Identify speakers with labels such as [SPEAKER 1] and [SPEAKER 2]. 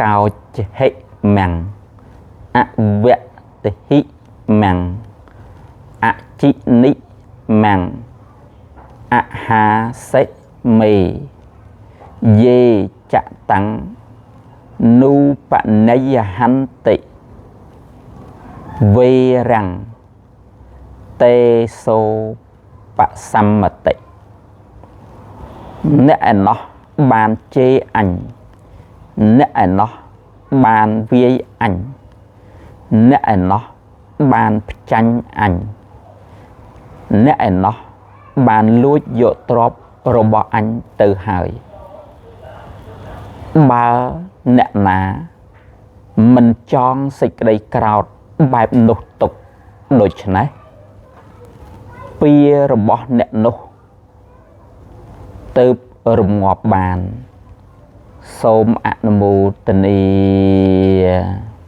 [SPEAKER 1] កោចហិមំ អវតិហិមំ អចិនិមំ អហាសិមេ យេចតាំង នូបនិយហន្តិ វេរំ តេសោបសមតិ។ អ្នកឯណោះបានជេរអញ អ្នកឯណោះបានវាយអញ អ្នកឯណោះបានផ្ចាញ់អញ អ្នកឯណោះបានលួចយកទ្រព្យរបស់អញទៅហើយ បើអ្នកណាមិនចងសេចក្តីក្រោធបែបនោះទុក ដូច្នេះពៀរបស់អ្នកនោះទៅរងាប់បាន។ សូមអនុមោទនា។